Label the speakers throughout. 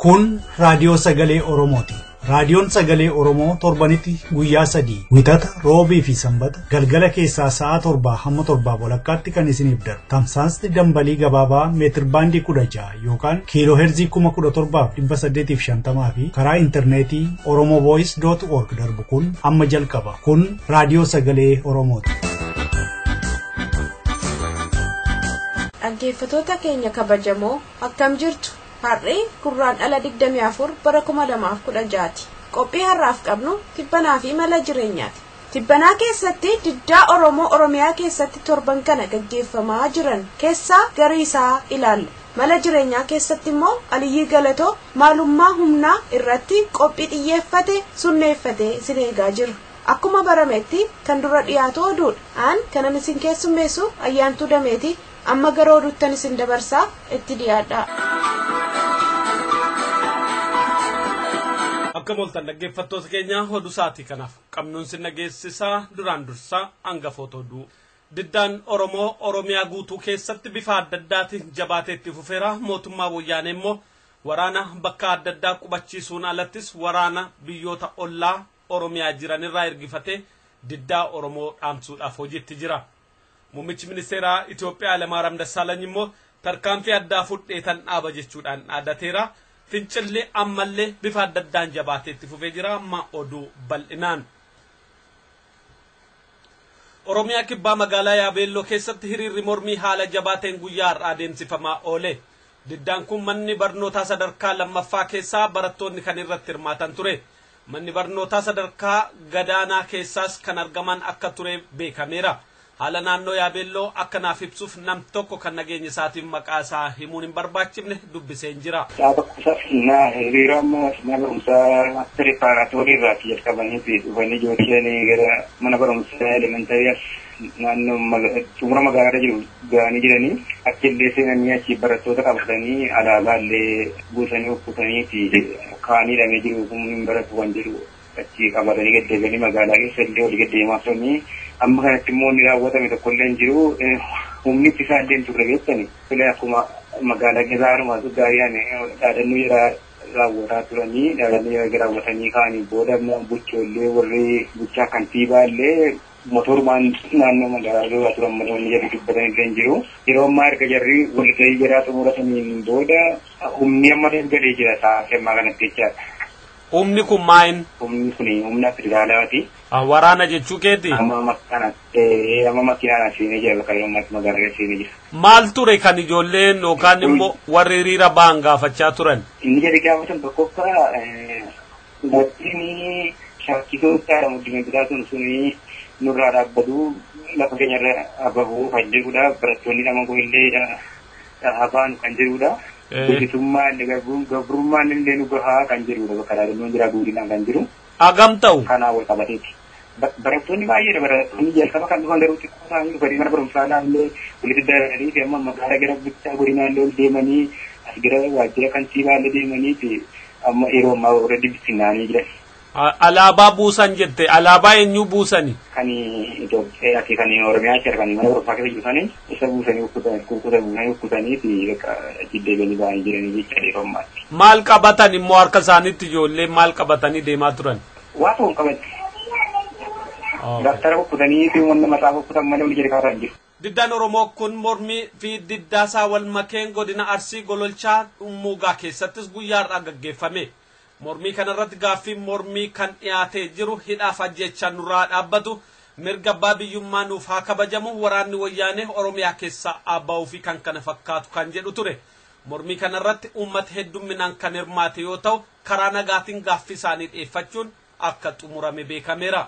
Speaker 1: Kun raadiyoo sagalee Oromooti. Raadiyoon sagalee Oromoo torbanitti guyyaa 3 Wixata, Roobii fi Sanbata galgala keessaa sa'a 7 hamma 7:30 kan isiniif darbu. Tamsaasni dambalii gabaabaa meetir baandii 16 yookaan kiiloo heerzii 17,850 fi karaa intarneetii oromovoice.org darbu kun amma jalqaba. Kun raadiyoo sagalee Oromooti.
Speaker 2: Dhaggeeffattoota keenya kabajamoo akkam jirtu? Har'i gurraandhala 24 bara 2016ti. Qophii har'aaf qabnu tibbanaa fi mala jireenyaati. Tibbanaa keessatti diddaa Oromoo Oromiyaa keessatti torban kana gaggeeffamaa jiran keessaa garii isaa ilaalla. Mala jireenyaa keessatti immoo Aliyyii Galatoo maalummaa humnaa irratti qophii xiyyeeffate sunneeffate isin eegaa jira. Akkuma barametti kan dura dhiyaatu oduudha. Aan kanan isin keessummeessu Ayyaantuu Dameeti. Amma gara oduuttan isin dabarsaa itti dhiyaadha.
Speaker 3: Akka mooltan dhaggeeffattoota keenya oduu sa'aatii kanaaf qabnuun sin dhageessisaa duraan dursaa hangafoota oduu. Diddaan Oromoo Oromiyaa guutuu keessatti bifa adda addaatiin jabaatee itti fufeera. Mootummaa wayyaanee immoo waraana bakka adda addaa qubachiisuun alattis waraana biyyoota ollaa Oromiyaa jiranirraa ergifatee diddaa Oromoo dhaamsuudhaaf hojiitti jira. Muummichi ministeeraa Itoophiyaa Hayilamaariyaam Dassaalany immoo tarkaanfii addaa fudheetan dhaaba jechuudhaan dhaadateera. Fincilli ammallee bifa adda addaan jabaatee itti fufee jira. Amma oduu bal'inaan. Oromiyaa kibbaa magaalaa Yaabeelloo keessatti hiriirri mormii haala jabaateen guyyaa har'aa adeemsifamaa oole. Diddaan kun manni barnootaa sadarkaa lammaffaa keessaa barattoonni kan irratti hirmaatan ture. Manni barnootaa sadarkaa gadaanaa keessaas kan argaman akka ture beekameera. Haala naannoo Yaabeelloo akkanaaf ibsuuf nam tokko kan nageenya isaatiin maqaa isaa himuun hin barbaachifne dubbiseen jira.
Speaker 4: Dhaaba kuusaa hiriira amma mana barumsaa piripaaraatoorii irraati jalqabanii fi dhufanii ijoolleen gara mana barumsaa elementarii naannoo xumura magaalaa jiru ga'anii jiranii achi illee seenanii achi barattoota qabatanii alaabaa illee buusanii uffisanii fi kaanii hidhamee jiru kun hin baratu kan jedhu achi qabatanii gaddeebi'anii magaalaa keessa illee olii gaddeemaa turanii amma kanatti immoo inni raawwatame tokko illee hin jiru. Humni ittisaa illee hin turre beektani. Akkuma magaalaa keessaa haruma gaariidhaan dhaadannoo jira raawwataa turanii dhaadannoo jira raawwatanii kaanii booda immoo bulchoollee warri bulchaa kantiibaa illee motorumaan naannoo magaalaa duraa turan malee wanni jarri dubbatan illee hin jiru. Yeroo ammaa erga jarri walgahii jaraa xumurataniin booda humni amma galee jira sa'aatii ammaa kanatti jechaadha.
Speaker 3: Humni kun maayin?
Speaker 4: Humni kun humna federaalaati.
Speaker 3: Waraana jechuu keeti?
Speaker 4: Amma makiinaan seenee jira bakka yeroo ammaatti magaalaa keessa seenee jira.
Speaker 3: Maal ture kan ijoolleen yookaan immoo warri hiriira ba'an gaafachaa turan?
Speaker 4: Inni jedhe gaafatan tokkoffaa wajjin shakkisoo itti muddina bitaa sun suni nurraa dhaabbatu lafa keenyarra bahu kan jedhudha. Barattoonni lama kunillee hafaan kan jedhudha. Bilisummaa illee gabrummaan illee nu gahaa kan jedhudha bakka dhaadannoon jira guutinaan kan jiru.
Speaker 3: Hagam ta'u?
Speaker 4: Kanaa wal qabateeti. Barattoonni baay'eedha. Barattoonni jalqaba kan dhufan garuu xiqqoo isaanii dhufanii mana barumsaa illee walitti dararanii fi amma magaalaa gara bulchaa godinaa illee ol deemanii as gara waajjira kantiibaa illee deemanii fi amma yeroo ammaa warra dubbisinaanii jiran.
Speaker 3: Alaabaa buusan jette. Alaabaa eenyu buusani?
Speaker 4: Kan Itoophiyaa fi kan Oromiyaa jira kan mana barumsaa keessa jiru sanii isa buusanii buusanii uffisanii fi bakka deebi'anii ba'anii jiranii jechuudha yeroo ammaatti.
Speaker 3: Maal qabatan immoo harka isaaniitti ijoollee maal qabatanii deemaa turan?
Speaker 4: Waa tokko hin qabatan. Daftara uffisanii fi wanta maxaafa uffisan malee walii jedhe hin jiru.
Speaker 3: Diddaan Oromoo kun mormii fi diddaasaa wal makeen godina Arsii Gololchaa Dhummuugaa keessattis guyyaa har'aa gaggeeffame. Mormii kanarratti gaaffii mormii kan dhiyaatee jiru hidhaaf ajjechaa nurraa dhaabbatu mirga abbaa biyyummaa nuuf haa kabajamu waraanni wayyaanee Oromiyaa keessaa abba'uu fi kan kana fakkaatu kan jedhu ture. Mormii kanarratti uummata heddumminaan kan hirmaate yoo ta'u karaa nagaatiin gaaffii isaanii dhiyeeffachuun akka xumurame beekameera.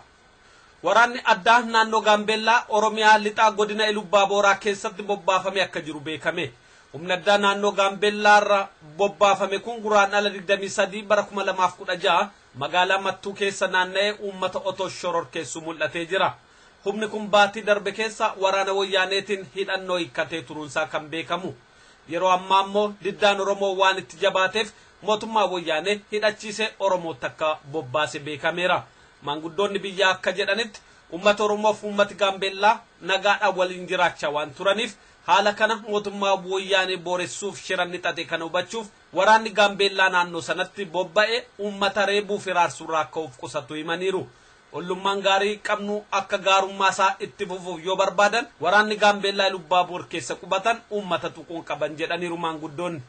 Speaker 3: Waraanni addaa naannoo Gaambeellaa Oromiyaa lixaa godina Ilubbaa Booraa keessatti bobbaafame akka jiru beekame. Humni addaa naannoo Gaambeellaa irra bobbaafame kun guraandhala 23 bara 2016 magaalaa Mattuu keessa naanna'ee uummata otoo shororkeessu mul'atee jira. Humni kun baatii darbe keessa waraana wayyaaneetiin hidhannoo hiikkatee turuunsaa kan beekamu. Yeroo ammaa immoo diddaan Oromoo waan itti jabaateef mootummaa wayyaanee hidhachiisee Oromootti akka bobbaase beekameera. Maanguddoonni biyyaa akka jedhanitti uummata Oromoof uummati Gaambeellaa nagaadhaan waliin jiraachaa waan turaniif Haala kana mootummaa Wayyaanee booressuuf shiranni xaxe kana hubachuuf waraanni Gaambeellaa naannoo sanatti bobba'e uummata reebuu fi raarsuurraa akka of qusatu himaniiru. Ollummaan gaarii qabnu akka gaarummaa isaa itti fufuuf yoo barbaadan waraanni Gaambeellaa Ilubbaaboor keessa qubatan uummata tuquun qaban jedhaniiru maanguddoonni.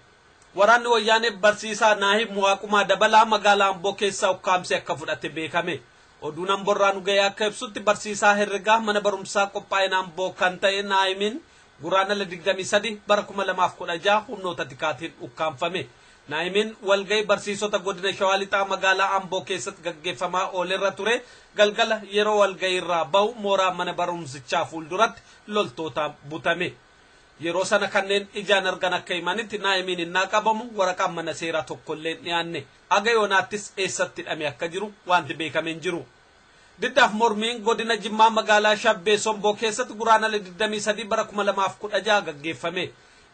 Speaker 3: Waraanni Wayyaanee barsiisaa Naahib Muwaaqumaa Dabalaa magaalaa Amboo keessaa ukkaamsee akka fudhate beekame. Oduun Amboorraa nu ga'e akka ibsutti barsiisaa herregaa mana barumsaa qophaa'ina Amboo kan ta'e Naahimiin Guraandhala 23 bara 2016 humnoota tikaatiin ukkaamfame. Naahimiin walga'ii barsiisota godina Shawaa Lixaa magaalaa Amboo keessatti gaggeeffamaa oolerra ture galgala yeroo walga'ii irraa ba'u mooraa mana barumsichaa fuulduratti loltootaan butame. Yeroo sana kanneen ijaan argan akka himanitti Naahimiin innaa qabamu waraqaan mana seeraa tokkollee hin dhiyaanne. Aga yoonaattis eessatti hidhame akka jiru wanti beekame hin jiru. Diddaaf mormiin godina Jimmaa magaalaa Shabbee Somboo keessatti Guraandhala 23 bara 2016 gaggeeffame.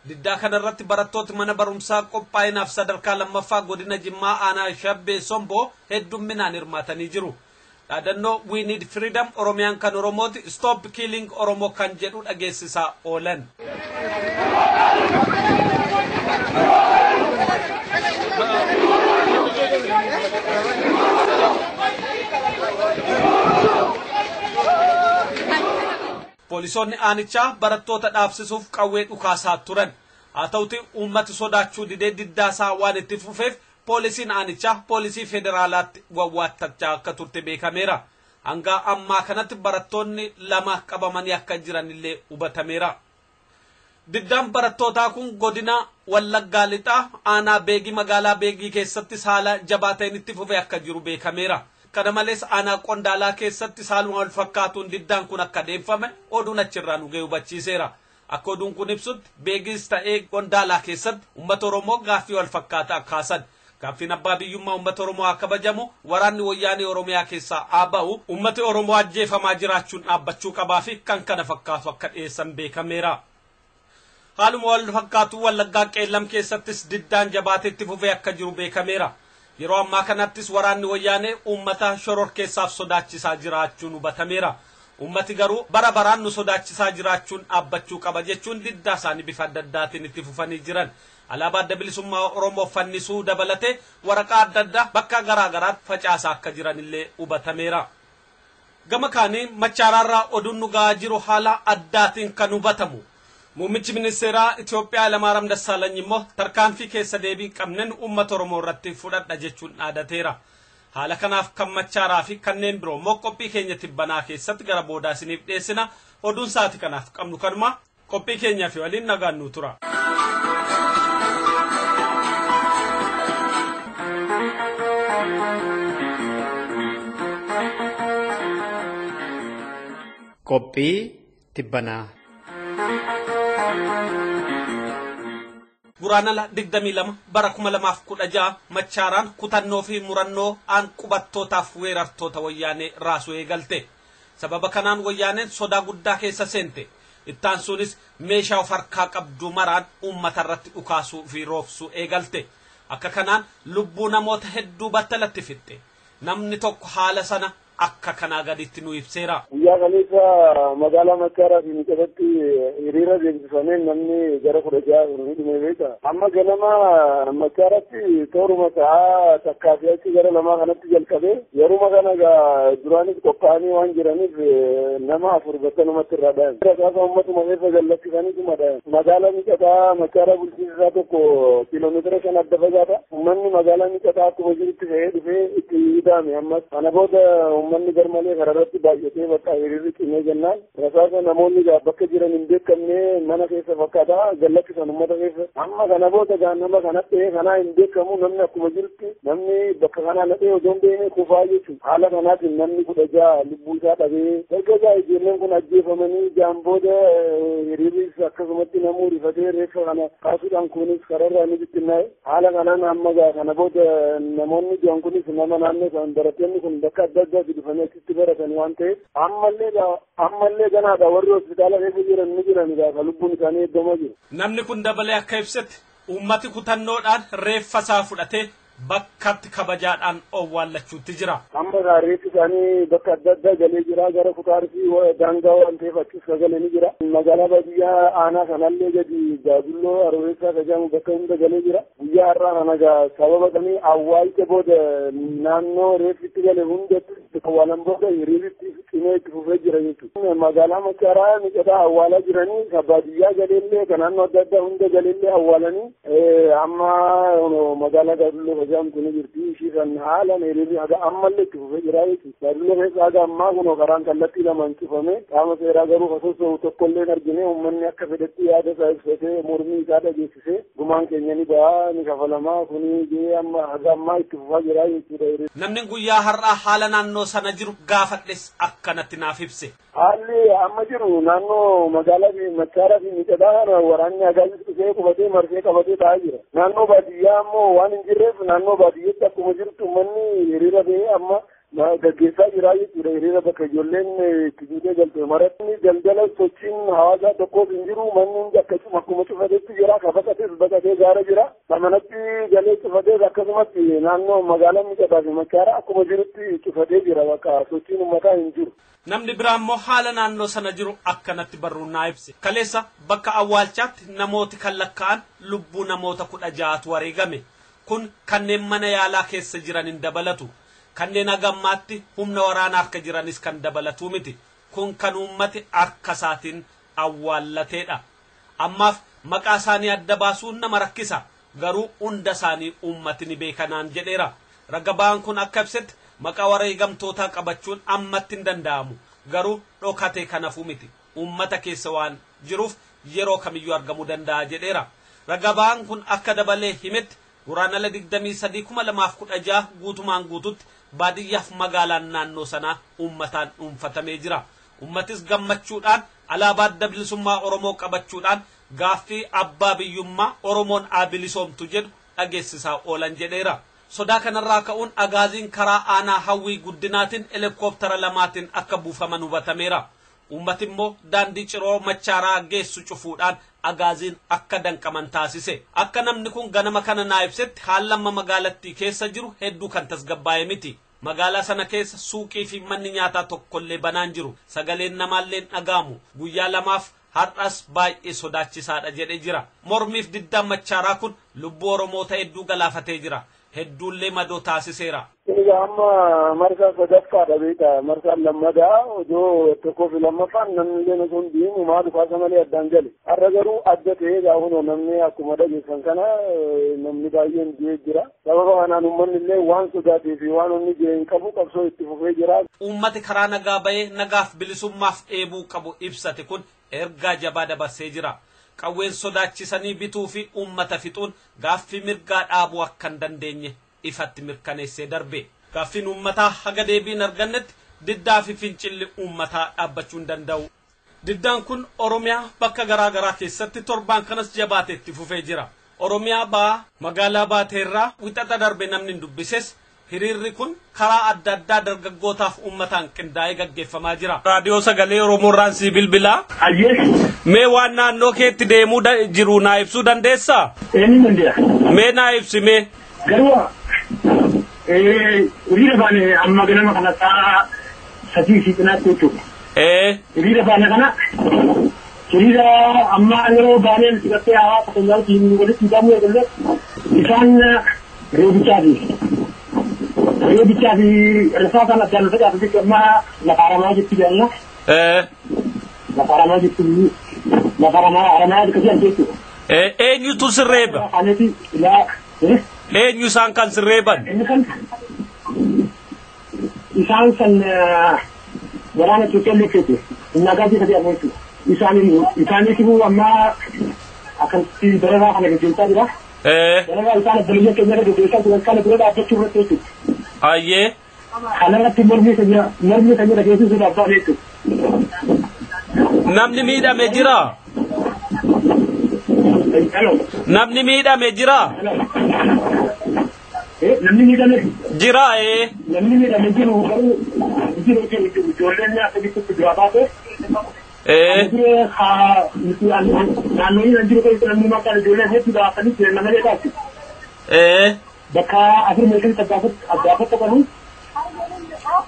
Speaker 3: Diddaa kanarratti barattooti mana barumsaa qophaa'inaaf sadarkaa lammaffaa godina Jimmaa aanaa Shabbee Somboo heddumminaan hirmaatanii jiru. Dhaadannoo "We need freedom", "Oromiyaan kan Oromooti", "Stop killing Oromoo" kan jedhu dhageessisaa oolan. Poolisoonni aanichaa barattoota dhaabsisuuf qawwee dhukaasaa turan. Haa ta'uti uummati sodaachuu didee diddaasaa waan itti fufeef poolisiin aanichaa poolisii federaalaatti wawwaattachaa akka turte beekameera. Hanga ammaa kanatti barattoonni 2 qabamanii akka jiranillee hubatameera. Diddaan barattootaa kun godina Wallaggaa Lixaa aanaa Beegii magaalaa Beegii keessatti haala jabaa ta'een itti fufee akka jiru beekameera. Kana malees aanaa Qondaalaa keessatti haaluma wal fakkaatuun diddaan kun akka deemfame oduun achirraa nu ga'e hubachiiseera. Akka oduun kun ibsutti Beegis ta'ee Qondaalaa keessatti uummata Oromoo gaaffii wal fakkaataa kaasan. Gaaffiin abbaa biyyummaa uummata Oromoo haa kabajamu, waraanni Wayyaanee Oromiyaa keessaa haa ba'u, uummati Oromoo ajjeefamaa jiraachuun dhaabbachuu qabaa fi kan kana fakkaatu akka dhiyeessan beekameera. Haaluma wal fakkaatu Wallaggaa Qeellam keessattis diddaan jabaatee itti fufee akka jiru beekameera. Yeroo ammaa kanattis waraanni Wayyaanee uummata shororkeessaaf sodaachisaa jiraachuun hubatameera. Uummati garuu bara baraan nu sodaachisaa jiraachuun dhaabbachuu qaba jechuun diddaa isaanii bifa adda addaatiin itti fufanii jiran. Alaabaa Adda Bilisummaa Oromoo fannisuu dabalatee waraqaa adda addaa bakka garaa garaatti facaasaa akka jiranillee hubatameera. Gama kaaniin Machaaraarraa oduun nu ga'aa jiru haala addaatiin kan hubatamu. Muummichi ministeeraa Itoophiyaa Hayilamaariyaam Dassaalany immoo tarkaanfii keessa deebii qabnen uummata Oromoo irratti fudhadha jechuun dhaadateera. Haala kanaaf kan Machaaraa fi kanneen biroo immoo qophii keenya tibbanaa keessatti gara boodaa isiniif dhiyeessina. Oduun sa'aatii kanaaf qabnu kanuma. Qophii keenyaa fi waliin nagaan nu tura.
Speaker 5: Qophii tibbanaa.
Speaker 3: Guraandhala 22 bara 2016 Machaaraan kutannoo fi murannoo aan qubattootaaf weerartoota Wayyaanee raasuu eegalte. Sababa kanaan Wayyaaneen sodaa guddaa keessa seente. Ittaan sunis meeshaa of harkaa qabdu maraan uummata irratti dhukaasuu fi roobsuu eegalte. Akka kanaan lubbuu namoota hedduu battalatti fixxe. Namni tokko haala sana akka kanaa gaditti nu ibseera.
Speaker 6: Guyyaa kaleessa magaalaa Machaaraa fi Miqeessatti hiriira deemsifameen namni gara 16 ni dhume beeka. Amma ganama Machaaratti tooruma sa'aa takkaa fi achi gara 2 kanatti jalqabee yeruma kana duraanis qophaa'anii waan jiraniif nama 4 battalumatti irraa dhayan. Rasaasa uummatuma keessa gallakkisaniituma dhayan. Magaalaa Miqeessaa Machaaraa bulchiinsa tokko kiiloomeetira 5 adda fagaata. Uummanni magaalaa Miqeessaa akkuma jirutti fe'ee dhufee itti hidhame ammas. Kana booda uummanni garmalee kararratti baay'atee bakka hiriirri cimee jennaan rasaasa namoonni bakka jiran hin beekamne mana keessa fakkaata gallakkisan uummata keessa. Amma kana booda nama kanatti kanaa hin beekamu namni akkuma jirutti namni bakka kanaa nadhee osoo hin beekne kufaa jechuudha. Haala kanaatiin namni 16 lubbuu isaa dhabee erga isaa ijoolleen kun ajjeefamanii jaan booda hiriirris akkasumatti namuu rifatee reeffa kana kaasuudhaan kunis kararraa ni bittinnaa'e. Haala kanaan amma kana booda namoonni du'an kunis nama naannoo isaan barattoonni kun bakka adda addaa dhufanii achitti baratan waan ta'eef ammallee ganaadha warri hospitaala keessa jiran ni jiran gaafa lubbuun isaanii eeggamaa jiru.
Speaker 3: Namni kun dabalee akka ibsetti uummati kutannoodhaan reeffa isaa fudhatee Bakkatti kabajaadhaan owwaallachuutti jira.
Speaker 6: Amma reeffi isaanii bakka adda addaa galee jira. Gara Kutaarsii daangaa waan ta'eef achis galee ni jira. Magaalaa baadiyyaa aanaa kanallee gadi Gaadulloo Arooressa kajamu bakka hunda galee jira. Guyyaa har'aa kana sababa kanii awwaalcha booda naannoo reeffitti gale hundatti awwaalan booda hiriiritti cimee itti fufee jira jechuudha. Magaalaa Machaaraa miidhagaa awwaalaa jiranii kan baadiyyaa galeellee kan naannoo adda addaa hunda galeellee awwaalanii amma magaalaa Gaadulloo kajamu kun jirti. Ishii kan haalaan hiriirri haga ammallee itti fufee jira jechuudha. Gaadulloo keessa haga ammaa kun karaan kallattii lamaan cufame qaama seeraa garuu osoo socho'u tokkollee hin argine uummanni akka fedhetti yaada isaa ibsatee mormii isaa dhageessisee gumaan keenya ni ba'a ni kafalamaa kuni jee amma haga ammaa itti fufaa jira jechuudha.
Speaker 3: Namni guyyaa har'aa haala naannoo sana jiru gaafadhes akkanatti naaf ibse.
Speaker 6: Haalli amma jiru naannoo magaalaa fi Machaaraa fi Miidhagaa waraanni hagaajis dhufee qubatee marsee qabatee taa'aa jira. Naannoo baadiyyaa ammoo waan hin jirreef naannoo baadiyyaatti akkuma jirtu uummanni hiriira ba'ee amma gaggeessaa jira jechuudha. Hiriira bakka ijoolleen itti duutee galte maratti daldala sochiin hawaasaa tokkoof hin jiru. Manni hundi akkasuma akkuma cufatetti jira. Ka baqatees baqatee gaara jira. Ka manatti galee cufatees akkasumatti naannoo magaalaa Miidhagaa fi Machaaraa akkuma jirutti cufatee jira. Bakka sochiin uummataa hin jiru.
Speaker 3: Namni biraa immoo haala naannoo sana jiru akkanatti barruun naa ibse. Kaleessa bakka awwaalchaatti namooti kan lakkaa'an lubbuu namoota 16tu wareegame. Kun kanneen mana yaalaa keessa jiran hin dabalatu. Kanneen hagammaatti humna waraanaa harka jiranis kan dabalatu miti. Kun kan uummati harka isaatiin awwaallateedha. Ammaaf maqaa isaanii adda baasuun nama rakkisa. Garuu hunda isaanii uummati ni beekanaan jedheera. Raga ba'aan kun akka ibsetti maqaa wareegamtootaa qabachuun ammatti hin danda'amu. Garuu dhokatee kanafuu miti. Uummata keessa waan jiruuf yeroo kamiyyuu argamuu danda'a jedheera. Raga ba'aan kun akka dabalee himetti Guraandhala 23,2016 guutumaan guututti baadiyyaaf magaalaan naannoo sanaa uummataan dhuunfatamee jira. Uummatis gammachuudhaan alaabaa adda bilisummaa Oromoo qabachuudhaan gaaffii abbaa biyyummaa Oromoon haa bilisoomtu jedhu dhageessisaa oolan jedheera. Sodaa kanarraa ka'uun agaaziin karaa aanaa Hawwii Guddinaatiin helikooптara lamaatiin akka buufaman hubatameera. Uummati immoo daandii Ciroo Machaaraa geessu cufuudhaan agaaziin akka danqaman taasise. Akka namni kun ganama kana naa ibsetti haalli amma magaalattii keessa jiru hedduu kan tasgabbaa'e miti. Magaalaa sana keessa suuqii fi manni nyaataa tokkollee banaan jiru. Sagaleen namaallee hin dhaga'amu. Guyyaa lamaaf har'as baay'ee sodaachisaadha jedhee jira. Mormiif diddaan Machaaraa kun lubbuu Oromoota hedduu galaafatee jira. Hedduullee madoo taasiseera.
Speaker 6: Egaa amma marsaa sadaffaadha beektaa. Marsaan lammadaa odoo tokkoo fi lammaffaan namni illee osoo hin deemu maa dhufaasa malee addaan gale. Har'a garuu adda ta'ee egaa kunoo namni akkuma dhageessan kana namni baay'een du'ee jira. Sababa kanaan uummanni illee waan sodaatee fi waan inni ga'e hin qabu qabsoo itti fufee jira.
Speaker 3: Uummati karaa nagaa ba'ee nagaaf bilisummaaf dheebuu qabu ibsate kun ergaa jabaa dabarsee jira. Qawween sodaachisanii bituu fi uummata fixuun gaaffii mirgaa dhaabuu akka hin dandeenye ifatti mirkaneessee darbe. Gaaffiin uummataa haga deebiin argannetti diddaa fi fincilli uummataa dhaabbachuu hin danda'u. Diddaan kun Oromiyaa bakka garaa garaa keessatti torbaan kanas jabaatee itti fufee jira. Oromiyaa ba'aa magaalaa Baateerraa wixata darbe namni hin dubbises hiriirri kun karaa adda addaa dargaggootaaf uummataan qindaa'ee gaggeeffamaa jira. Raadiyoo Sagalee Oromoo irraan sii bilbilaa.
Speaker 7: Ayyee.
Speaker 3: Mee waan naannoo keetti deemuu jiru naa ibsuu dandeessaa?
Speaker 7: Ee ni dandeenya.
Speaker 3: Mee naa ibsi mee.
Speaker 7: Garuu hiriira baane amma ganama kana sa'a 3 fi cinaatti jechuudha. Hiriira baane kana hiriira amma yeroo baaneen sigattee hawaasa keenyaatiin walitti hidhamuu eegalle isaan reebichaa fi reebichaa fi risaa kana addaan facaasa jechuudha amma lafa haramaa jetti jenna. Lafa haramaa jetti lafa haramaa haramaa akkasii jechuudha.
Speaker 3: Eenyutu sirreeba? Eenyu isaan kan sirreeban?
Speaker 7: Isaan san waraana Itoophiyaa leeffete nagaa jira jedhamu jechuudha. Isaaniif immoo amma akkasitti dararaa kana gaggeessaa jira. Dararaa isaan obboleeyyan keenya irra gaggeessaa jiran kana bira dhaabbachuu irratti jechuudha.
Speaker 3: Ayyee.
Speaker 7: Kanarratti mormii keenya mormii keenya dhageessisuudhaaf baane jechuudha.
Speaker 3: Namni miidhame jira? Namni miidhame jira?
Speaker 7: Namni miidhame
Speaker 3: jira ee.
Speaker 7: Namni miidhame jiru garuu jiru jiru jiru ijoolleen akkasitti duraa baate. Naannoo inni jiru keessa namni maqaan ijoolleen hedduu baasanii jiran nama malee taasisu. Bakka afur meeshaan addaafatti qabu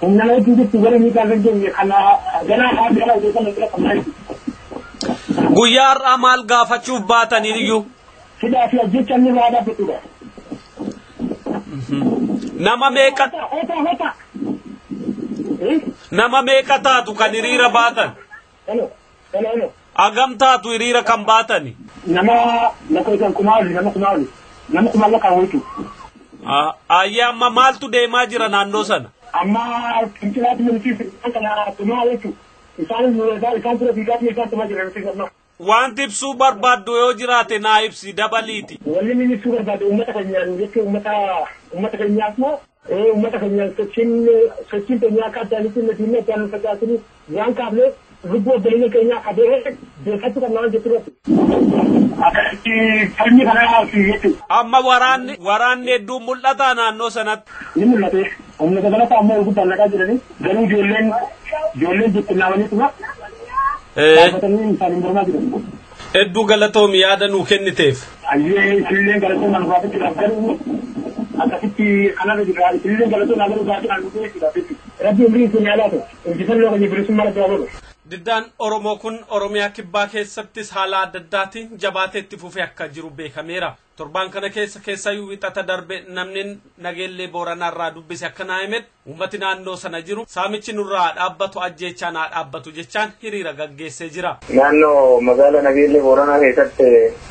Speaker 7: humna wajjin jirtu gara miidhaa kan jenne kana ganaa haala gara hojii kana bira qabnaa jechuudha.
Speaker 3: Guyyaa har'aa maal gaafachuuf baatanii iyyuu?
Speaker 7: Hidhaa fi ajjechaan nurraa dhaabbatudha.
Speaker 3: Nama meeqa? Nama meeqa taatu kan hiriira baatan? Hagam taatu hiriira kan baatani?
Speaker 7: Nama lakkoofsaan kumaa oli, nama kumaa oli. Nama kumaa lakkaa jechuudha.
Speaker 3: Ayyaa amma maaltu deemaa jira naannoo sana?
Speaker 7: Amma fincilaatti nuti kana tumaa jechuudha. Isaan tura fiigaatti isaan tumaa jira nuti amma.
Speaker 3: Wanti ibsuu barbaaddu yoo jiraate naa ibsi dabaliiti.
Speaker 7: Wanni inni ibsuu barbaadu uummata keenyaan jechuun uummata keenyaaf moo uummata keenyaan sochiin keenya akka addaanitti nuti addaan nu facaasanii waan kaafneef lubbuu obboleeyyan keenyaa qabee beekachuu qabna waan jechuudha. Akkasitti falmi kanaa jechuudha.
Speaker 3: Amma waraanni hedduun mul'ata naannoo sanatti.
Speaker 7: Ni mul'ate. Humna dabalataa ammoo guddaan naqaa jiranii garuu ijoolleen bittinnaawanii tuma. Dhaabbatanii isaaniin mormaa jiran.
Speaker 3: Hedduu galatoomi yaada nuu kenniteef.
Speaker 7: Ayyee isinillee galatoomaa nu gaafachuudhaaf garuu akkasitti kanarra jirra isinillee galatoomaa garuu gaaffiidhaan nu geessuudhaaf jechuudha. Rabbi umrii isin haa laatu. Injifannoo keenya bilisummaa Rabbi haa godhu.
Speaker 3: Diddaan Oromoo kun Oromiyaa kibbaa keessattis haala adda addaatiin jabaatee itti fufee akka jiru beekameera. Torbaan kana keessa keessayyuu wixata darbe namni nageellee Booranaa irraa dubbise akka naa himetti uummati naannoo sana jiru saamichi nurraa dhaabbatu ajjeechaa naa dhaabbatu jechaan hiriira gaggeessee jira.
Speaker 4: Naannoo magaalaa nageellee Booranaa keessatti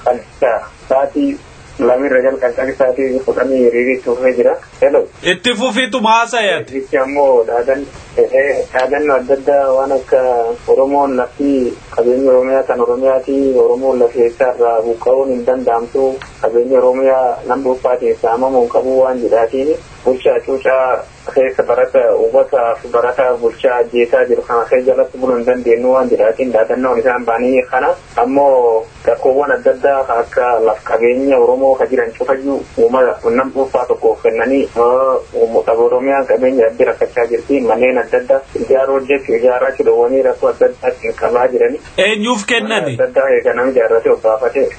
Speaker 4: kan sa'aatii lamirra jalqabee sa'aatii 10 hiriirri itti fufee jira. Hello.
Speaker 3: Itti fufiitu haasa'eeti.
Speaker 4: Hiriirichi ammoo dhaadannoo adda addaa waan akka Oromoon lafti qabeenya Oromiyaa kan Oromiyaati Oromoon lafa irraa buqqa'uun hin danda'amtu qabeenya Oromiyaa nama dhuunfaatiin saamamuu hin qabu waan jedhaatiin bulchaa cuucaa keessa barata uummataaf barataa bulchaa ajjeesaa jiru kana keessa jalatti buluu hin dandeenyu waan jedhaatiin dhaadannoon isaan baanii kana ammoo rakkoowwan adda addaa akka laf qabeenya Oromoo ka jiran cufayyuu uummata nama dhuunfaa tokkoof kennanii Oromiyaan qabeenya adda rakkachaa jirti manneen adda addaa ijaaruu hojjechuu ijaarraa dhoowwanii rakkoo adda addaatiin qabaa jirani.
Speaker 3: Eenyuuf kennani?
Speaker 4: Adda addaa eeganam ijaarratee of baafatee.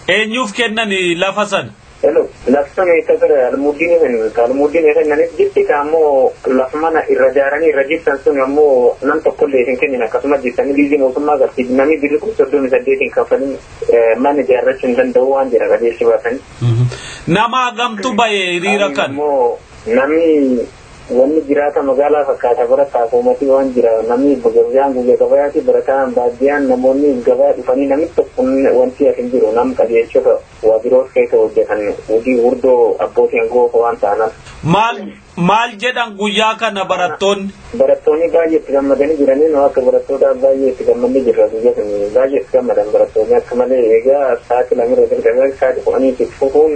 Speaker 3: Eenyuuf kennani lafa sana?
Speaker 4: Hello, lafti meeshaa almuuddiin kennaniif jirti ammoo lafa mana irra ijaaranii irra jibsan sun ammoo nam tokkollee hin kennin akkasuma jibsanii liizii mootummaa galti namni birri 38 kaffalin mana ijaarrachuu hin danda'u waan jira qajeelchi baasanii.
Speaker 3: Nama hagamtu bahe hiriira kan?
Speaker 4: Ammoo namni wanni jiraata magaalaa fakkaata barataa uummati waan jira namni gabayaan guyyaa gabayaati barataan baadiyyaan namoonni gabaa dhufanii namni tokko wanti as hin jiru nam qajeelchota waajjiroota keessa hojjetan hojii gurguddoo abbootiin goofa waan ta'anaaf.
Speaker 3: Maal jedhan guyyaa kana barattoonni?
Speaker 4: Barattoonni baay'ee itti gammadanii jiranii nu akka barattoota baay'ee itti gammadanii jirra guyyaa sun baay'ee itti gammadan barattoonni akka malee egaa sa'aatii 2 jalqabee sa'aatii 10 itti fufuun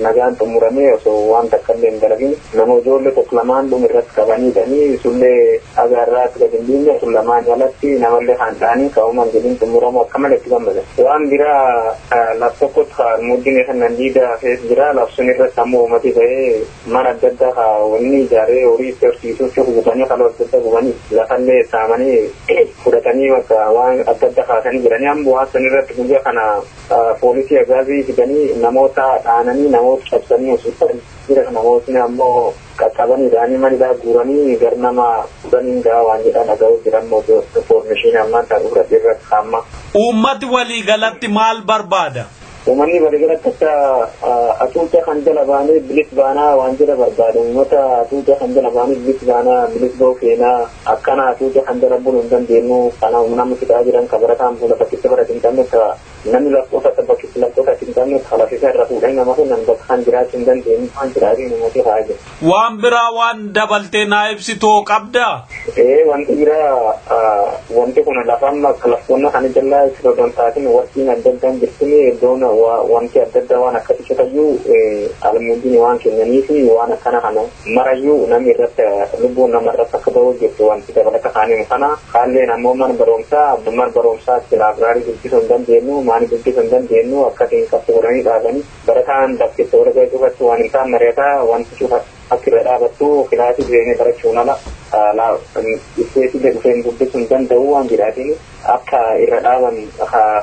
Speaker 4: nagaan xumuramee osoo waan takka illee hin dalagin nama ijoollee tokko lamaan dhuma irratti qabanii hidhanii sullee agaarraatti gadi hin dhiifne sun lamaan alatti namallee kan ta'anii ka'umaan jedhin xumuramu akka malee itti gammadan. Waan biraa laf tokkotti almuuddiin kan diidaa keessa jira laf sun irratti ammoo uummati ba'ee mana adda addaa wanni ijaaree horii itti horsiisuuf gubanii kaloo adda addaa gubanii lafallee saamanii fudhatanii bakka waan adda addaa kaasanii jiranii amma waan sun irratti guyyaa kana poolisii agaazii fidanii namoota dhaananii namoota cabsanii osoo jira namootni ammoo qaqqabanii dhaanii manidhaa guuranii gar nama 10 gahaa waan jedhan dhaga'uu jiran information ammaan ta'uu fudhatee irratti hamma.
Speaker 3: Uummati waliigalatti maal barbaada?
Speaker 4: Uummanni waliigalatti akka atuuta kan jala baanee bilis baanaa waan jala barbaada. Uummata atuuta kan jala baanee bilis baanaa bilis ba'uu feenaa akkana atuuta kan jala buluu hin dandeenyu kana nama fixaa jiran ka barataan bula bakkitti barate hin qabne ka namni lakkoofsa bakkitti lakkoofsa hin qabne ka lafisa irra fuudhanii nama kennan bakka kan jiraachuu hin dandeenyu waan jiraatiin uummati haa jiru.
Speaker 3: Waan biraa waan dabaltee naa ibsitoo qabdaa?
Speaker 4: Wanti biraa wanti kun lafa amma laftoonni kana jalaa itti taatiin warqiin adda addaan jirtuni iddoon wanti adda addaa waan akkasii citayyuu almuuddiin waan kennaniif waan akkana kana marayyuu namni irratti lubbuun nama irratti akka ba'u jirtu wanti dabalata kaaniin kana haalleen ammoo mana barumsaa laabraarii dubbisuu hin dandeenyu maani dubbisuu hin dandeenyu akkasiin qabxii godhanii dhaabanii barataan bakkeessa wal ga'ee cufatti waan hin taane mari'ataa wanti cufatti akka irra dhaabattu kilaasii seenee barachuun ala ispeesillee dhufeen dubbisuu hin danda'u waan jedhaatiin akka irra dhaaban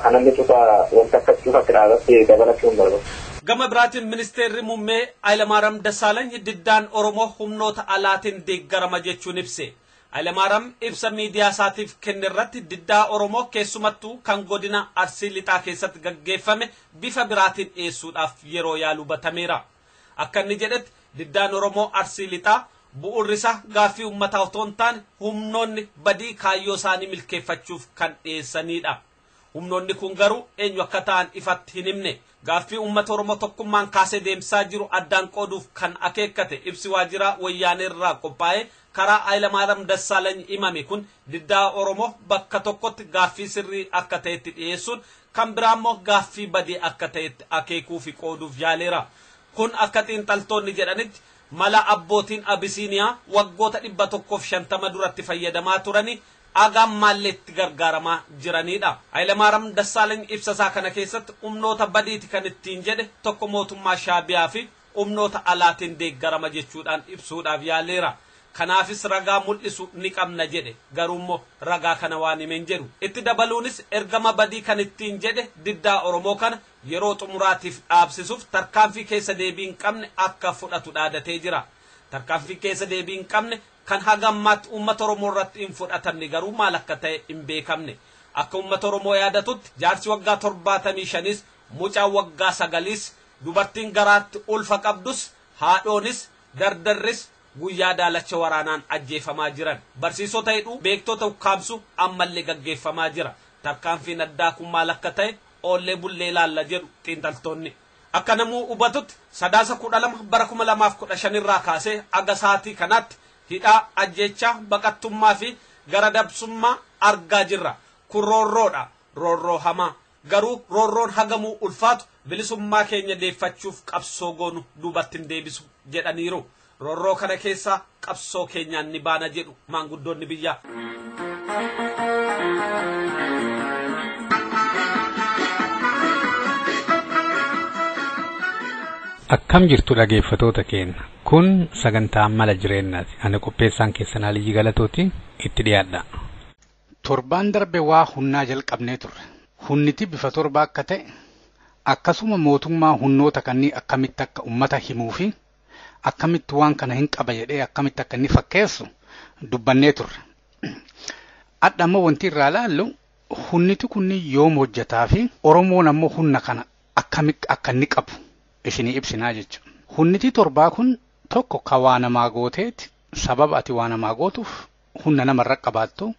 Speaker 4: kanallee cufa wanta akkas cufatti dhaabatte dabalachuu hin barbaadu.
Speaker 3: Gama biraatiin ministeerri muummee Hayilamaariyaam Dassaalany diddaan Oromoo humnoota alaatiin deeggarama jechuun ibse. Hayilamaariyaam ibsa miidiyaa isaatiif kenne irratti diddaa Oromoo keessumattuu kan godina Arsii Lixaa keessatti gaggeeffame bifa biraatiin dhiyeessuudhaaf yeroo yaalu batameera. Akka inni jedhetti diddaan Oromoo Arsii Lixaa bu'uurri isaa gaaffii uummataa otoo hin taane humnoonni badii kaayyoo isaanii milkeeffachuuf kan dhiyeessanidha. Humnoonni kun garuu eenyu akka ta'an ifatti hin himne. Gaaffii uummata Oromoo tokkummaan kaasee deemsaa jiru addaan qooduuf kan akeekkate ibsi waajjira wayyaanee irraa qophaa'e karaa Hayilamaariyaam Dassaalany himame kun diddaa Oromoo bakka tokkotti gaaffii sirrii akka ta'etti dhiyeessuun kan biraa immoo gaaffii badii akka ta'etti akeekuu fi qooduuf yaaleera. Kun akka xiinxaltoonni jedhanitti mala abbootiin Abisiiniyaa waggoota 150 duratti fayyadamaa turanii agaan maalleetti gargaaramaa jiranidha. Hayilamaariyaam Dassaalany ibsa isaa kana keessatti humnoota badiiti kan ittiin jedhe tokko mootummaa Shaabiyaa fi humnoota alaatiin deeggarama jechuudhaan ibsuudhaaf yaaleera. Kanaafis ragaa mul'isu ni qabna jedhe, garuu immoo ragaa kana waan himeen jedhu. Itti dabaluunis ergama badii kan ittiin jedhe diddaa Oromoo kana yeroo xumuraatiif dhaabsisuuf tarkaanfii keessa deebii hin qabne akka fudhatu dhaadatee jira. Tarkaanfii keessa deebii hin qabne kan haga ammaatti uummata Oromoo irratti hin fudhatamne garuu maal akka ta'e hin beekamne. Akka uummata Oromoo yaadatutti jaarsi waggaa 75s, mucaan waggaa 9s, dubartiin garaatti ulfa qabdus, haadhoonis, dardarris guyyaa daalacha waraanaan ajjeefamaa jiran. Barsiisota hidhuu, beektota ukkaamsu ammallee gaggeeffamaa jira. Tarkaanfiin addaa kun maal akka ta'e oollee bullee ilaalla jedhu xiinxaltoonni. Akka namuu hubatutti Sadaasa 12 bara 2015 irraa kaasee aga sa'aatii kanaatti hidhaa, ajjeechaa, baqattummaa fi gara dabsummaa argaa jirra. Kun roorroodha, roorroo hamaa. Garuu roorroon hagamuu ulfaatu bilisummaa keenya deeffachuuf qabsoo goonu duubatti hin deebisu jedhaniiru. Roorroo kana keessaa qabsoo keenyaan ni baana jedhu maanguddoonni biyyaa.
Speaker 5: Akkam jirtu dhaggeeffattoota keenya. Kun sagantaa mala jireenyaati. Ani qopheessaan keessan Aliyyi Galatooti itti dhiyaadha.
Speaker 8: Torbaan darbe waa hunnaa jalqabnee turre. Hunniti bifa torba akka ta'e akkasuma mootummaa hunnoota kanneen akkamitti akka uummata himuu fi akkamitti waan kana hin qaba jedhee akkamitti akka inni fakkeessu dubbannee turre. Adda ammoo wanti irraa ilaallu hunniti kunni yoom hojjetaa fi Oromoon ammoo hunna kana akkamitti akka inni qabu isinii ibsinaa jechuudha. Hunniti torbaa kun tokko ka waa namaa gooteeti, sababa ati waa namaa gootuuf hunna namarra qabaattu,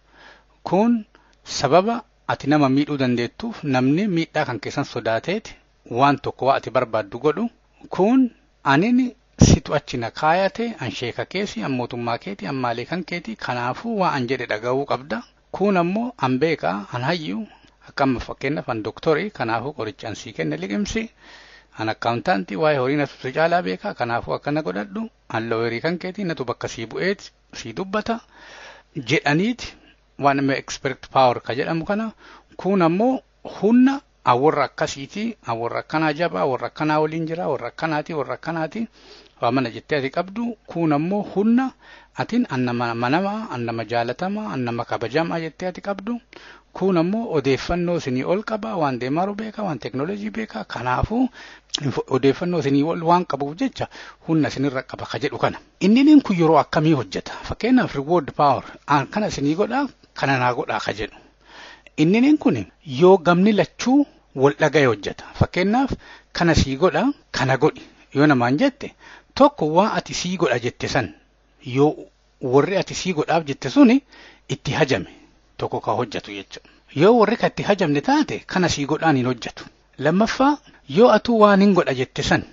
Speaker 8: kun sababa ati nama miidhuu dandeettuuf namni miidhaa kan keessan sodaateeti waan tokko waa ati barbaaddu godhu, kun anin situ achi na kaayate, an sheeka keesi, an mootummaa keeti, an maalee kan keeti, kanaafuu waa an jedhe dhaga'uu qabda. Kun ammoo an beekaa, an hayyu, akka amma fakkeenyaaf an doktorii, kanaafuu qoricha an sii kenne liqimsi, an akkaawuntaantii waa'ee horii natu si caalaa beekaa, kanaafuu akkana godhadhu, an looyerii kan keeti, natu bakka sii bu'eeti, sii dubbata jedhaniiti waan amma expert power ka jedhamu kana. Kun ammoo humna warra akkasiiti, warra akkanaa jabaa, warra akkanaa waliin jira, warra akkanaati, warra akkanaati waa mana jettee ati qabdu. Kun ammoo humna atiin an nama amanamaa, an nama jaalatamaa, an nama kabajamaa jettee ati qabdu. Kun ammoo odeeffannoo isinii ol qaba, waan deemaaru beeka, waan teknoolojii beeka, kanaafuu odeeffannoo isinii ol waan qabuuf jecha humna isinirra qaba ka jedhu kana. Inni kun yeroo akkamii hojjeta? Fakkeenyaaf reward power an kana isinii godhaa, kana naa godhaa ka jedhu. Inni kun yoo gamni lachuu wal dhaga'e hojjeta. Fakkeenyaaf kana sii godha, kana godhi yoo namaan jette, tokko waan ati sii godha jette san yoo warri ati sii godhaaf jette suni itti hajame tokko ka hojjetu jechuudha. Yoo warri ka itti hajamne taate kana sii godhaan hin hojjetu. Lammaffaa yoo atuu waan hin godha jette san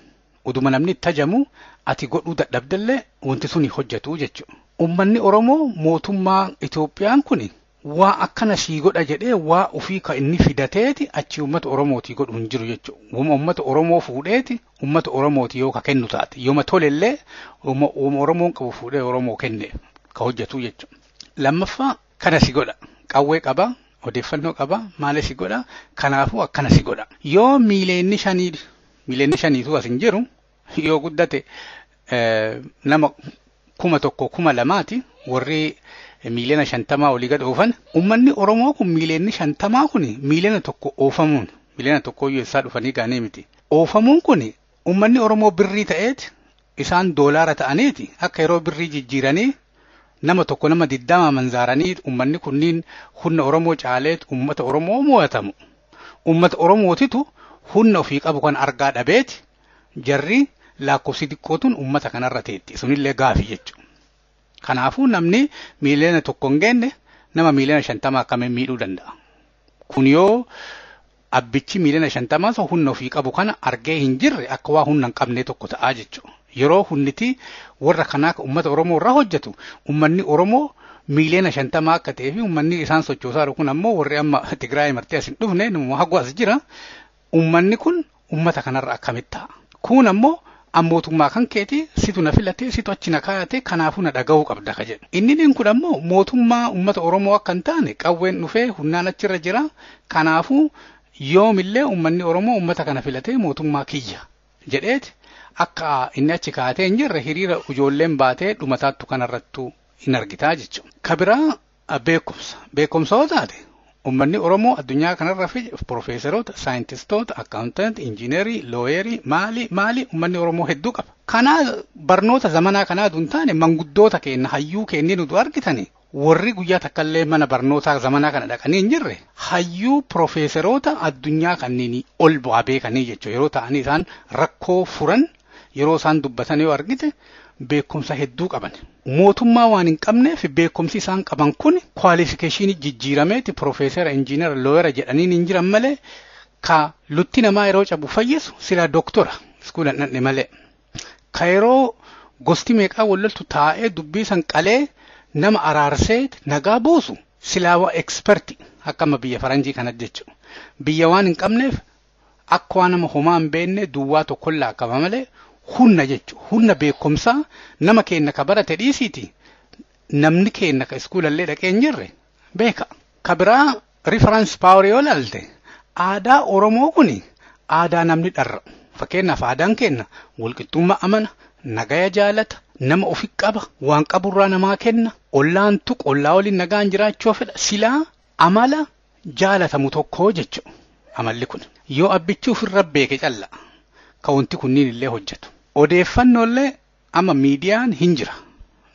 Speaker 8: uduma namni itti hajamu ati godhuu dadhabdellee wanti sun hojjetu jechuudha. Uummanni Oromoo mootummaa Itoophiyaan kun waa akkana sii godha jedhee waa ofii ka inni fidateeti achi uummata Oromootii godhu hin jiru jechuudha. Uummata Oromoo fuudheeti uummata Oromootii yoo ka kennu taate, yooma tolellee uuma Oromoon qabu fuudhee Oromoo kenne ka hojjetu jechuudha. Lammaffaa kana si godha, qawwee qaba, odeeffannoo qaba, maal si godha, kanaafuu akkana si godha. Yoo miileenni shaniitu as hin jiru, yoo guddate nama 1000 2000 warri miiliyoona 50 olii gad oofan. Uummanni Oromoo kun miiliyoonni 50 kun miiliyoona 1 oofamuun, miiliyoona 1 iyyuu eessaa dhufanii gaanii miti. Oofamuun kun Uummanni Oromoo birrii ta'eeti isaan doolaara ta'aniiti akka yeroo birrii jijjiiranii nama tokko nama 20 manzaaranii uummanni kunniin humna Oromoo caaleet uummata Oromoo mo'atamu. Uummata Oromootitu humna ofii qabu kan argaa dhabeeti jarri lakkoofsi xiqqootuun uummata kanarra teetti. Sunillee gaafii jechuudha. Kanaafuu namni miiliyoona 1 hin geenne nama miiliyoona 50 akkamiin miidhuu danda'a? Kun yoo abbichi miiliyoona 50 humna ofii qabu kana argee hin jirre akka waa humna hin qabne tokko ta'aa jechuudha. Yeroo hunniti warra kanaa uummata Oromoo irraa hojjetu uummanni Oromoo miiliyoona 50 akka ta'ee fi uummanni isaan sochoosaa jiru kun ammoo warri amma Tigraay martee as hin dhufne nama hagu as jira. Uummanni kun uummata kanarra akkamitti ta'a? Kun ammoo mootummaa kan keeti situ na filate situ achi na kaayate kanaafuu na dhaga'uu qabda ka jedhu. Inni kun ammoo mootummaa uummata Oromoo akka hin taane qawween dhufee humnaan achirra jira. Kanaafuu yoomillee uummanni Oromoo uummata kana filatee mootummaa kiyya jedheeti akka inni achi kaatee hin jirre hiriira ijoolleen baatee dhumataattu kanarrattuu hin argitaa jechuudha. Ka biraa beekumsa. Beekumsa yoo taate uummanni Oromoo addunyaa kanarra fi piroofeesaroota, saayintistoota, akkaawuntantii, injiinerii, looyerii, maali maali uummanni Oromoo hedduu qaba. Kanaa barnoota zamanaa kanaa duun taane manguddoota keenya hayyuu keenya nutu argitani warri guyyaa takkallee mana barnootaa zamanaa kana dhaqanii hin jirre hayyuu piroofeesaroota addunyaa kanneen ol bu'aa beekanii jechuudha. Yeroo ta'anii isaan rakkoo furan yeroo isaan dubbatan yoo argite beekumsa hedduu qaban. Mootummaa waan hin qabneef beekumsi isaan qaban kun kwaalifikeeshinii jijjiirameeti piroofeesara, injiinara, looyera jedhaniin hin jiran malee ka lutti namaa yeroo cabu fayyisu silaa dooktora iskuula hin dhaqne malee. Ka yeroo gosti meeqaa wal loltu taa'ee dubbii san qalee nama araarsee nagaa buusu silaa waa eksperti akka amma biyya faranjii kanatti jechuudha. Biyya waan hin qabneef akka waan nama homaa hin beekne duwwaa tokkoon laakkama malee humna jechuudha. Humna beekumsaa nama keenya ka barate dhiisiiti namni keenya ka iskuulallee dhaqee hin jirre beeka. Ka biraa riferansi paawer yoo ilaalte aadaa Oromoo kuni aadaa namni dharra'u. Fakkeenyaaf aadaan keenya walqixxummaa amana, nagaya jaalata, nama ofi qaba, waan qaburraa namaa kenna, ollaan tuqu, ollaa waliin nagaan jiraachuu fedha. Silaa amala jaalatamu tokko jechuudha. Amalli kun yoo abbichi ofirra beeke calla ka wanti kunniin illee hojjetu. Odeeffannoo amma miidiyaan hin jira.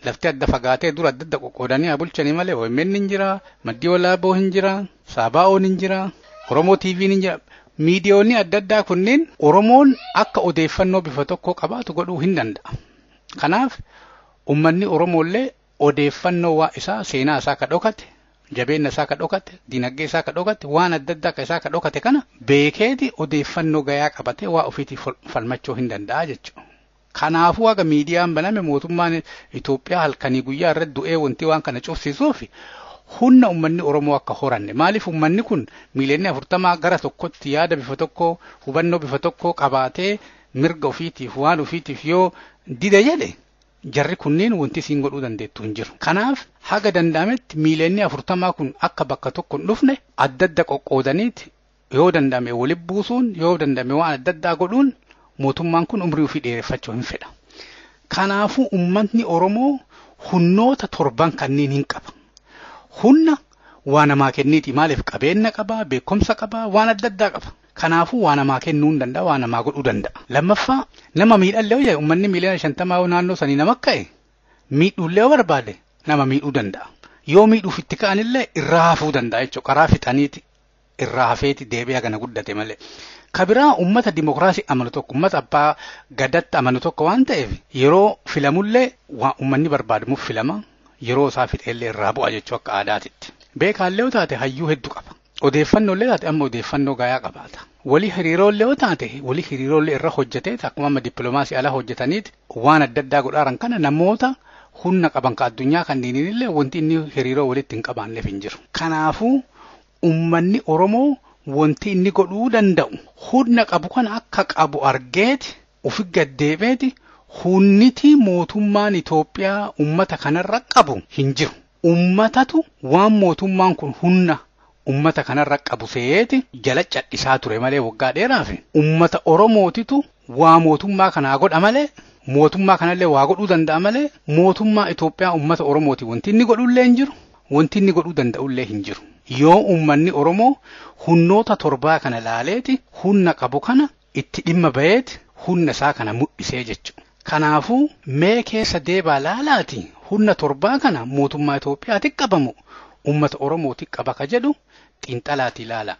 Speaker 8: Lafti adda fagaatee dura adda adda qoqqoodanii haa bulchanii malee OMN hin jira, Maddii Walaaboo hin jira, Saabaa'oon hin jira, Oromoo TV'n hin jira. Miidiyoonni adda addaa kunneen Oromoon akka odeeffannoo bifa tokko qabaatu godhuu hin danda'a. Kanaaf uummanni Oromoollee odeeffannoo waa isaa seenaa isaa ka dhokate, jabeenya isaa ka dhokate, dinagdee isaa ka dhokate, waan adda addaa ka isaa ka dhokate kana beekeeti odeeffannoo gayaa qabatee waa ofiitiif falmachuu hin danda'a jechuudha. Kanaafuu haga miidiyaan baname mootummaan Itoophiyaa halkanii guyyaa irratti du'ee wanti waan kana cufsiisuuf humna uummanni Oromoo akka horanne. Maaliif uummanni kun miiliyoona 40 gara tokkotti yaada bifa tokko hubannoo bifa tokko qabaatee mirga ofiitiif waan ofiitiif yoo dida jedhe jarri kunneen wanti isiin godhuu dandeettu hin jiru. Kanaaf haga danda'ametti miiliyoonni 40 kun akka bakka tokko hin dhufne adda adda qoqqoodaniiti yoo danda'ame walitti buusuun yoo danda'ame waan adda addaa godhuun mootummaan kun umrii ofii dheereffachuu hin fedha. Kanaafuu uummatni Oromoo humnoota torban kanneen hin qaba. Humna waa namaa kenniiti maaliif qabeenya qaba, beekumsa qaba, waan adda addaa qaba. Kanaafuu waa namaa kennuu hin danda'a, waa namaa godhuu danda'a. Lammaffaa nama miidhallee yoo uummanni miiliyoona 50 naannoo sanii nama ka'e miidhuullee yoo barbaade nama miidhuu danda'a. Yoo miidhuuf itti ka'anillee irraa hafuu danda'a jechuudha. Karaa fixaniiti irraa hafeeti deebi'ee hagana guddate malee. Ka biraa uummata dimokiraasii amanu tokko, uummata abbaa gadatti amanu tokko waan ta'eef yeroo filamullee waan uummanni barbaadamuuf filama. Yeroo isaa fixeellee irraa bu'a jechuu akka aadaatitti. Beekaallee yoo taate hayyuu hedduu qaba. Odeeffannoolee taate amma odeeffannoo gayaa qabaata. Walii hiriiroollee yoo taate walii hiriiroollee irra hojjetee akkuma amma dippiloomaasii alaa hojjetaniiti waan adda addaa godhaaran kana namoota humna qaban ka addunyaa kanneeniin wanti inni hiriiroo walitti hin qabaanneef hin jiru. Kanaafuu uummanni Oromoo wanti inni godhuu danda'u humna qabu kana akka qabu argeeti ofi gaddeebeeti hunniti mootummaan Itoophiyaa uummata kanarra qabu hin jiru. Uummatatu waan mootummaan kun humna uummata kanarra qabu seeti jala cadhisaa ture malee waggaa dheeraaf uummata Oromootitu waa mootummaa kanaa godha malee mootummaa kanallee waa godhuu danda'a malee mootummaa Itoophiyaa uummata Oromooti wanti inni godhullee hin jiru wanti inni godhuu danda'ullee hin jiru. Yoo uummanni Oromoo humnoota torbaa kana laaleeti humna qabu kana itti dhimma baheeti Humna isaa kana mul'isee jechuudha. Kanaafuu mee keessa deebaa laalaati humna torbaa kana mootummaa Itoophiyaatti qabamu uummata Oromooti qaba ka jedhu xiinxalaati ilaala.